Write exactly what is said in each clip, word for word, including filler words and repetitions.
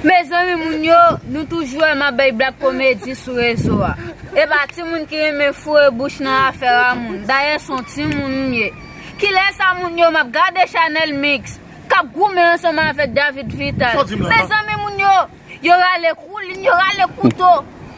Mezanmi, moun yo, nou toujou wè m ap bay blag komedi sou rezo a. E pa timoun ki renmen foure bouch nan afè a moun. Dayè, se yon timoun m ye. Kilès sa, moun yo, m ap gade Chanel Mix k ap goumen ansanm avèk David Vital. Sa w di m la? Mezanmi, moun yo, yo rale koulin, yo rale kouto.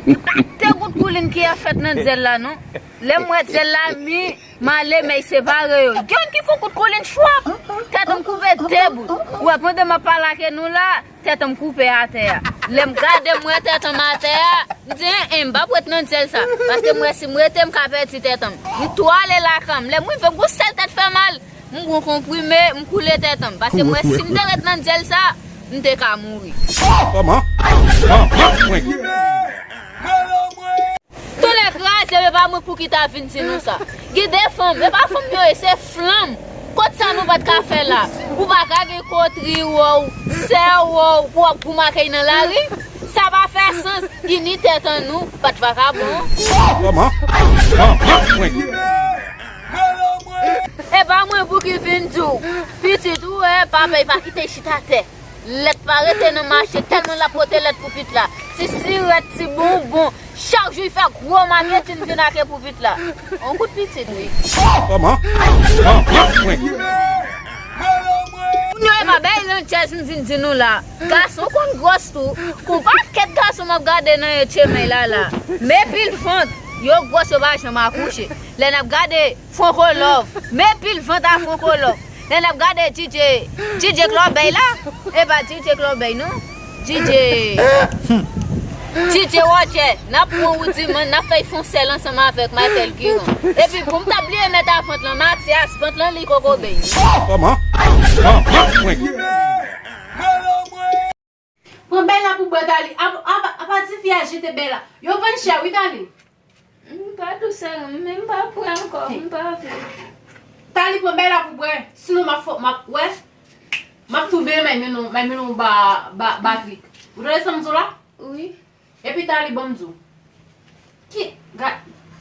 Te gout koulin ki ap fèt nan dyèl la, non. Lè m wè dyèl la mi, m ale, men separe yo. Gen youn ki fon kout koulin chwap. Tèt m koupe de bout. Ou wè, pandan m ap pale ak nou la, tèt m koupe atè a. Lè m gade, m wè tèt m atè a, m di, en, en, m p ap ret nan dyèl sa. Paske m wè si m rete, m ka pèdi tèt m. M tou ale lakay m. Lè m rive, gwo sèl tèt fè mal. M pran konprime, m koule tèt m. Paske m wè si m te ret nan dyèl sa, m te ka mouri. Kòman? Kòman? Mwen. Tonnè kraze m, e pa mwen pou ki ta vin di nou sa. Gen de fanm, e pa fanm yo ye, se flanm. Kot sa nou pa t ka fè la? Ou pa ka gen kotri w, sè w, pou w ap goumakey nan lari? Sa pa fè sans, ini tèt an nou, pa t vakabon. Kòman? Kòman? Mwen. E pa mwen pou ki vin di w. Pitit ou wè, papa, e pa kite chita atè. Lèt pa rete nan mache, tèlman l ap pote lèt pou pitit la. Ti sirèt, ti bonbon. Chak jou, li fè gwo maketin vin ake pou pitit la. On kout pitit, wi. Kòman? Kòman? Mwen. Moun yo, e pa bay nan djaz m vin di nou la. Gason konn gwòs tou. Gon pakèt gason m ap gade nan etchemay la la. Men pil vant, yo gwòs, yo pa janm akouche. Lè n ap gade Franco Love. Men pil vant a Franco Love. Lè n ap gade D J, D J Club Bay la. E pa D J Club Bay, non. D J, D J Roger. N ap pran Woudiman, n ap fè fon sèl ansanm avèk Michael Guiron. Epi pou m ta bliye mèt a vant lan, Mathias, vant lan li kokobe. Kòman? Kòman? Mwen. Pran bèy la pou bwè, Tali. Apa, apa, apa ti fi a jete bèy la. Yo vann chè, wi, Tali. M pa dous, men m pa pran ankò, m pa vle. Tali, pran bèy la pou bwè. Sinon, m ap fò, m ap, wè. M ap tou benyen may mennen w, may mennen w ba, ba, ba trik. Ou tande sa m di w la? Wi. Epi, Tali, ban m di w. Ki, ga,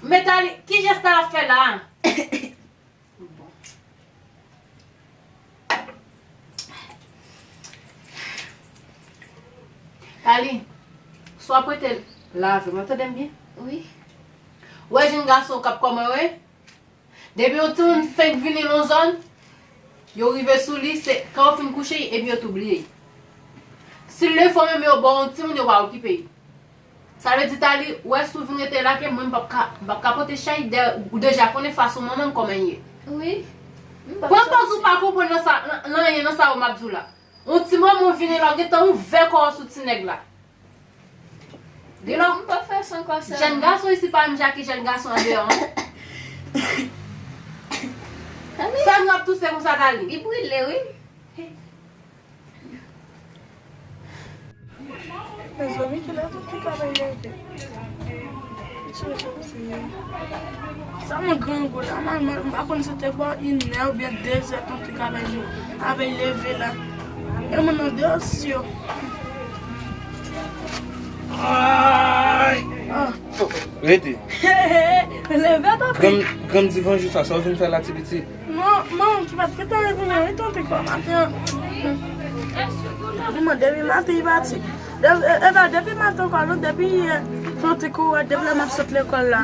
men Tali, ki jès Tali ap fè la a? Bon. Tali, si w ap rete la avè m, w ap tande m byen? Wi. Ou wè jenn gason k ap kòman yo ye? Depi yon timoun fenk vini nan yon zòn, yo rive sou li, se kan yo fin kouche, epi yo tou bliye. Si l leve menm, yo ba w yon timoun, yo pa okipe l. Sa vle di, Tali, ou wè, si w vin rete la ke mwen, m p ap ka, m p ap ka pote chay, dèyè ou deja konnen fason manman m kòman l ye. Wi. M p ap Pran pòz ou santi. Pa konprann nan sa, nan, nan anyen nan sa yo m ap di w la. Yon ti manman w vini la, w gentan ouvè kò w sou ti nèg la. Di non. M p ap fè san konsa. Jèn gason isi pa menm jan ki jèn gason andeyò, non. Tande? Sa nou ap touse konsa, Tali? Li brile, wi. Mezanmi, kilè tout ti kabay leve? Ki jan Jezi ye? Sa mwen grangou la, manman, m pa konn si te bò inè oubyen dezè tout ti kabay yo avè leve la. E moun nan deyò si yo. Ay! Ah. Rete. Leve, tonton. Granm, granm divan jou sa, sa w vin fè la, ti pitit? Non, manman ki pa t gentan reponn mwen, wi, tonton, kò maten an. Li mande depi maten li pati. De-, e, e pa depi maten ankò, non, depi yè, tonton, kou wè, depi lè m ap sot lekòl la.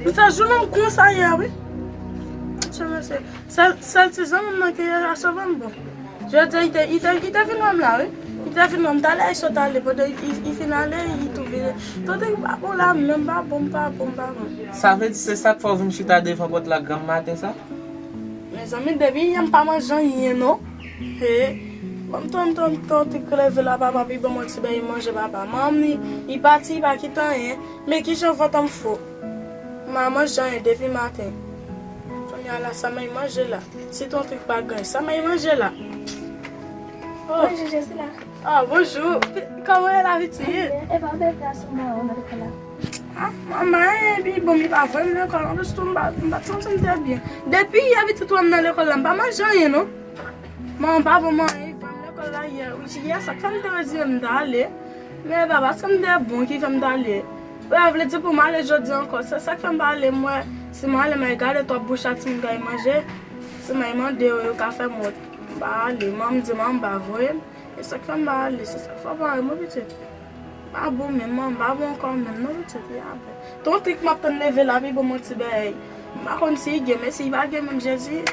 Li fè jounen m konsa yè, wi. Mesye, mesye. Sèl, sèl ti zanmi m nan ki a sove m, bon. Jodi a, li te, li te, li te vin wè m la, wi. Li te vin wè m, talè li sot ale, pandan li, li, li fin ale, li tou vire. Tonton, m pa bon la, menm pa bon, m pa bon, m pa bon. Sa vle di se sa k fè w vin chita devan pòt la granm maten sa? Mezanmi, depi yè m pa manje anyen, non. He, bon, m tann, tann, tann, tonton leve la, papa, pi ban m yon ti bagay manje, papa. Manman m, li, li pati, li pa kite anyen. Men kijan vant an fò. M pa manje anyen depi maten. Kounye a la, sa may manje la? Si tonton pa gen, sa may manje la? Oh. Bonjou, Jesi la. Ah, bonjou. Kòman w ye la, pitit? E pa w te vle asou mwen nan lekòl la? Ah, manman, epi bon, li pa voye m lekòl. Anplis tou, m pa, m pa t santi m trè byen. Depi yè pitit wè m nan lekòl la, m pa manje anyen, non. Manman pa voye m anyen, li voye m lekòl la yè. Wi, yè, sa k fè m te redi m ta ale. Men e pa paske m te bon ki fè m t ale. Ou pa vle di pou m ale jodi a ankò. Se sa k fè m pa ale. M wè, si m ale, m al gade twòp bouch a timoun k al manje. Si m al mande yo, yo ka fè m wont. M pa ale. Manman m di manman m pa voye m. E sa k fè m pa ale, se sa k fè w pa wè mwen, pitit. M pa bon menm, m pa bon ankò menm, non, pitit, ya bon. Ton trik m ap tann leve la, pi bon, mwen ti bèy. M pa konn si l gen, men si l pa gen menm, Jezi.